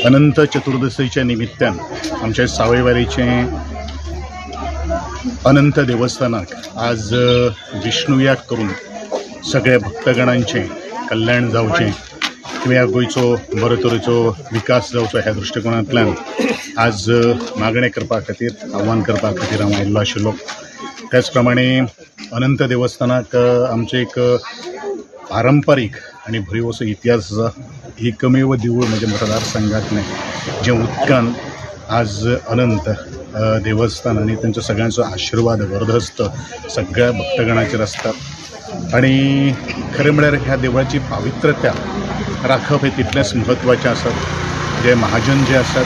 अनंत चतुर्दशीच्या निमित्तान आमच्या सावयवारीचें अनंत देवस्थानाक आज विष्णुयाग करून सगळ्या भक्तगणांचें कल्याण जावचें किंवा गोंयचो बरे तरेचो विकास जावचो ह्या दृश्टिकोनांतल्यान आज मागणें करपा खातीर, आव्हान करपा खातीर हांव आयिल्लो आशिल्लो. त्याच प्रमाणे अनंत देवस्थानाक आमचें एक पारंपारीक आनी भरीव असो इतिहास आसा. एकमेव देवूळ म्हज्या मतदारसंघातलें जें उदकान आज अनंत देवस्थान आनी तांचो सगळ्यांचो आशिर्वाद वरदहस्त सगळ्या भक्तगणाचेर आसता. आनी खरें म्हळ्यार ह्या देवळाची पावित्रता राखप हें तितलेंच म्हत्वाचें आसा. जे महाजन जे आसात,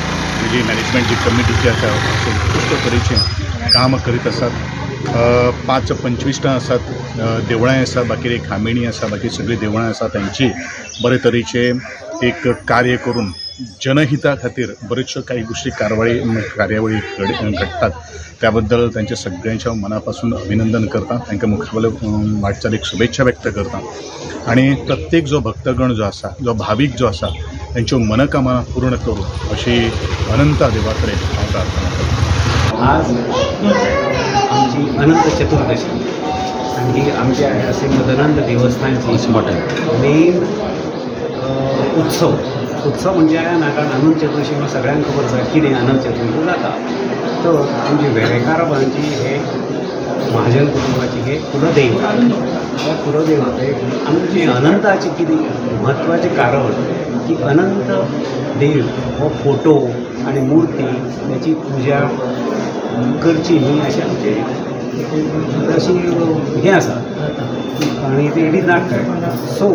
जी मॅनेजमेंट जी कमिटी जी आसा उत्कृश्ट तरेचें काम करीत आसात. 5-25 आसात देवळां आसा, बाकी एक खामेणी आसा, बाकी सगळीं देवळां आसा. तांची बरे तरेचें एक कार्य करून जनहिता खातीर बऱ्योचशो काही गोष्टी कार्यावळी घडटात. त्याबद्दल तांचे सगळ्यांच्या मनापासून अभिनंदन करता, तांकां मुखावेले वाटचालीक शुभेच्छा व्यक्त करता. आनी प्रत्येक जो भक्तगण जो आसा, जो भावीक जो आसा, तांच्यो मनोकामना पूर्ण करूं अशी अनंत देवा कडेन हांव प्रार्थना करता. आज आमची अनंत चतुर्दशी आनी ही आमच्या श्रीमद अनंत देवस्थानची मेन उत्सव. उत्सव म्हणजे ना, कारण अनंत चतुर्दशी म्हणून सगळ्यांक खबर आसा कितें अनंत चतुर्दशी जाता. तर आमची वेरेंकारांची हे महाजन कुटुंबाची हे कुलदैवत. त्या कुलदैवत आमची अनंताची कितें म्हत्वाचें कारण की अनंत देव हो फोटो आनी मूर्ती त्याची पुजा करची न्ही अशें आमचें अशी हें आसा आनी ते it is not correct. So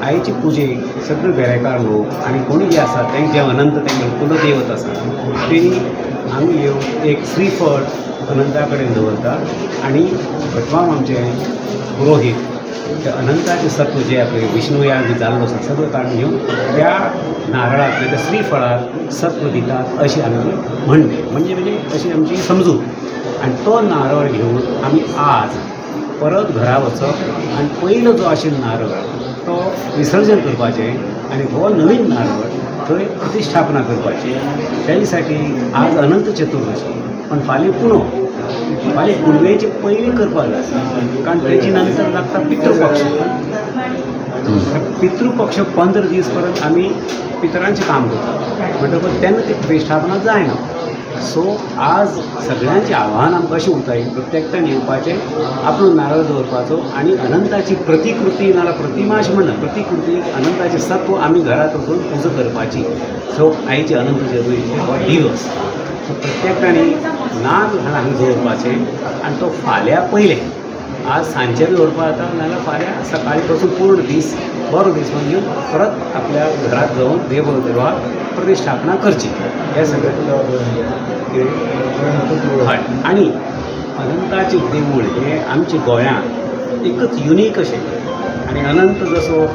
आयचे पुजेक सगळे वेरेंकार लोक आनी कोणी जे आसा तांचे अनंत तांचे कुलदैवत आसा तेणी हांगा येवन एक श्रीफळ अनंता कडेन दवरता आनी भटमाम आमचे पुरोहीत ते अनंताचें सत्व जें आपलें विष्णुयाग बी जाल्लो आसा सगळें काडून घेवन त्या नारळाक त्या श्रीफळाक सत्व दितात अशें आमी म्हणलें, म्हणजे म्हणजे अशी आमची समजूत. आनी तो नारळ घेवन आमी आज परत घरा वचप आनी पयलो जो आशिल्लो नारळ तो विसर्जन करपाचें आनी हो नवीन नारळ थंय प्रतिश्ठापना करपाची. तेजे साठी आज अनंत चतुर्दशी, पण फाल्यां पुणो, फाल्यां पुनवेचे पयलीं करपाक जाय, कारण तेजी नंतर लागता पितृपक्ष. पितृपक्ष 15 दीस परत आमी पितरांचें काम करता, म्हणटकच तेन्ना ती प्रतिश्ठापना जायना. सो आज सगळ्यांचें आव्हान आमकां अशें उरता की प्रत्येकान येवपाचें, आपलो नारळ दवरपाचो आनी अनंताची प्रतिकृती नाल्यार प्रतिमा अशें म्हणना, प्रतिकृती अनंताचें सत्व आमी घरांत वचून पुजा करपाची. सो आयचे अनंत चतुर्दशी हो दिवस. सो प्रत्येकांनी नाग हांगा दवरपाचें आनी तो फाल्यां पयलें आज सांजचें बी दवरपा जाता, नाल्यार फाल्यां सकाळीं पासून पूर्ण दीस बरो दीस म्हणजे परत आपल्या घरांत जावन देव देवाक प्रतिश्ठापना करची. हें सगळें हय. आनी अनंताचें देवूळ हें आमच्या गोंयांत एकच युनीक अशें. आनी अनंत जसो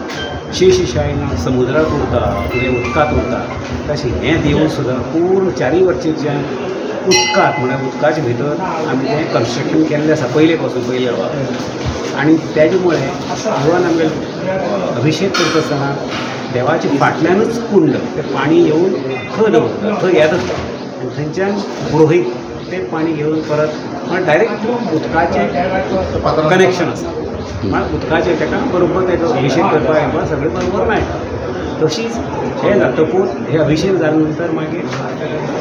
शेषशायना समुद्रांत उरता, म्हणजे उदकांत उरता, तशें हें देवूळ सुद्दां पूर्ण चारीय वटच्यान उदकांत, म्हळ्यार उदकाचे भितर आमी तें कन्स्ट्रक्शन केल्लें आसा पयले पासून पयले. आनी तेजे मुळे इवन आमगे अभिशेक करता आसतना देवाचे फाटल्यानूच कुंड, तें पाणी येवन थंय दवरता, थंय येता आनी थंयच्यान पुरोहीत तें पाणी घेवन परत म्हळ्यार डायरेक्ट उदकाचें कनेक्शन आसा, म्हळ्यार उदकाचें ताका बरोबर ताका अभिशेक करपाक येवपाक सगळें बरोबर मेळटा. तशीच हें जातकूच हे अभिशेक जाल्या नंतर मागीर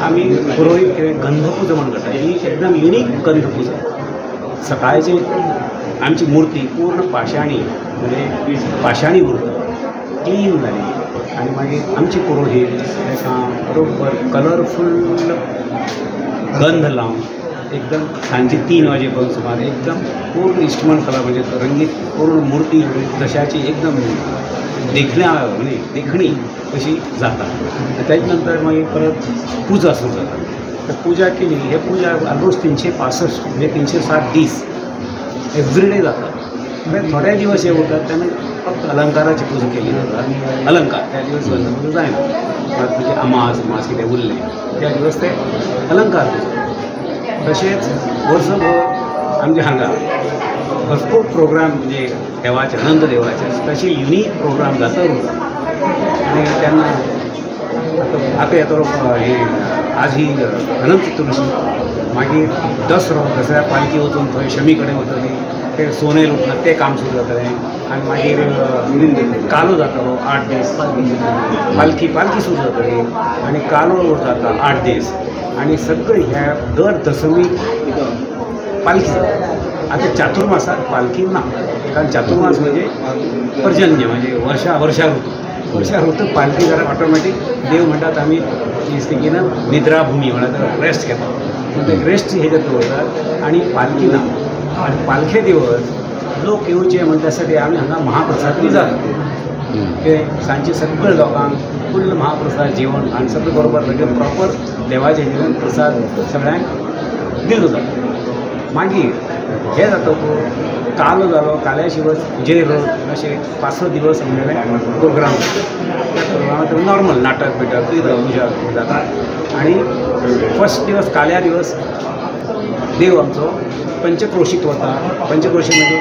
आमी पुरोहीत कितें गंधपुजा म्हण करता. ही एकदम युनीक गंधपुजा. सकाळची आमची मूर्ती पूर्ण पाशाणी, म्हणजे पाशाणी उरता, क्लीन जाली आनी मागीर आमची पुरोहीत ताका बरोबर कलरफूल गंध लावन एकदम सांजे 3 वाजे पर्यंत सुमार एकदम पूर्ण इस्टमण कलर म्हणजे रंगीत पूर्ण मूर्ती तशाची एकदम देखण्या म्हणजे देखणी अशी जाता. त्याच्या नंतर मागीर परत पुजा सुरू जाता. तर पुजा केली, हे पुजा ऑलमोस्ट 365 म्हणजे 360 दीस एवरीडे जाता. म्हणजे थोडे दिवस हे उरतात तेन्ना फक्त अलंकाराची पुजा केली जाता. अलंकार त्या दिवस गंधपुजा जायना, म्हणजे अमास मास कितें उरलें त्या दिवस ते अलंकार पुजा. तशेंच वर्सभर आमच्या हांगा भरपूर प्रोग्राम म्हणजे देवाचे, अनंत देवाचे स्पेशल युनीक प्रोग्राम जाता उरता. आनी तेन्ना आतां येतलो हें आज ही अनंत चतुर्दशी, मागीर दसरो, दसऱ्या पालखी वचून थंय शमी कडेन वतली, ते सोने लुटना तें काम सुरू जातलें आनी मागीर कालो जातलो 8 दीस, पालखी पालखी सुरू जातली आनी कालो जाता 8 दीस आनी सगळे ह्या दर दसमी पालखी जाता. आतां चातुर्मासाक पालखी ना, कारण चातुर्मास म्हणजे पर्जन्य म्हणजे वर्षा वर्षा ऋतू, वर्षा ऋतू पालखी जाल्यार ऑटोमॅटीक देव म्हणटात आमी स्थितीन निद्राभुमी म्हळ्यार रेस्ट घेता, पूण ते रेस्ट हेज्यात दवरतात आनी पालखी ना. आनी पालखे दिवस लोक येवचे म्हण त्या साठी आमी हांगा महाप्रसाद बी जाता, ते सांजचे सगळे लोकांक फुल्ल महाप्रसाद जेवण आनी सगळें बरोबर म्हणजे प्रॉपर देवाचे हेजेन प्रसाद सगळ्यांक दिलो जाता. मागीर हे जातकूच कालो जालो, काल्या शिवस विजय रथ अशे 5-6 दिवस आमगेले प्रोग्राम, त्या प्रोग्रामांत नॉर्मल नाटक बिटक पुजा जाता आनी फर्स्ट दिवस काल्या दिवस देव आमचो पंचक्रोशीत वता. पंचक्रोशी म्हणजे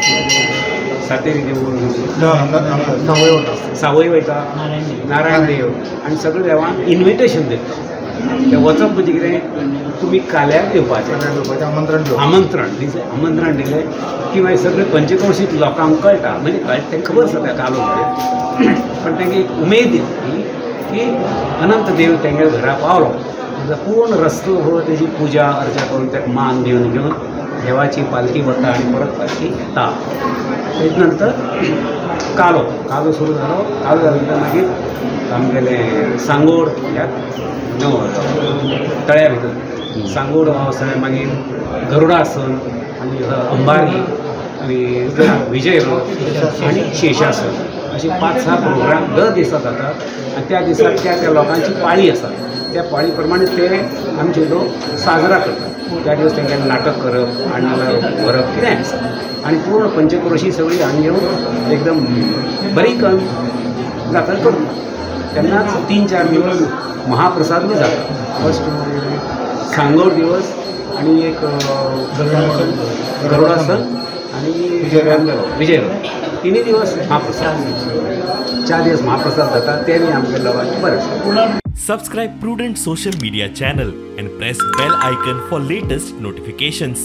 सातेरी देवूळ, सावय वयता, नारायण देव आनी सगळे देवांक इन्विटेशन दिता. ते वचप म्हणजे कितें, तुमी काल्याक येवपाचें आमंत्रण दिलें, आमंत्रण दिलें की मागीर सगळे पंचक्रोशीत लोकांक कळटा, म्हणजे कळटा तांकां खबर आसता कालो म्हणजे, पण तांकां एक उमेद येतली की अनंत देव तेंगे घरा पावलो, पूर्ण रस्तो भर तेजी पुजा अर्चा करून ताका मान दिवन घेवन देवाची पालखी वता आनी परत पालखी येता. तेज नंतर कालो कालो सुरू जालो. कालो जालो नंतर मागीर आमगेलें सांगोड ह्या तळ्या भितर सांगोड सगळें, मागीर गरुडासन आनी अंबारी आनी विजय रथ आनी शेषासन अशे 5-6 प्रोग्राम दर दिसा जातात आनी त्या दिसा त्या त्या लोकांची पाळी आसा, त्या पाळी प्रमाणे ते आमचे लोक साजरा करतात. त्या दिवस तेंच्यांनी नाटक करप आनी व्हरप कितें आसा आनी पूर्ण पंचक्रोशी सगळी हांगा येवन एकदम बरी करून जात्रा करतात. तेन्नाच 3-4 दिवस महाप्रसाद बी जाता. फर्स्ट सांगोड दिवस आनी एक गरुडासन आनी विजय रथ, 3 दिवस महाप्रसाद, 4 दिवस महाप्रसाद जाता. ते बी आमच्या लोकांक बरें आसा. Subscribe Prudent Social Media channel and press bell icon for latest notifications.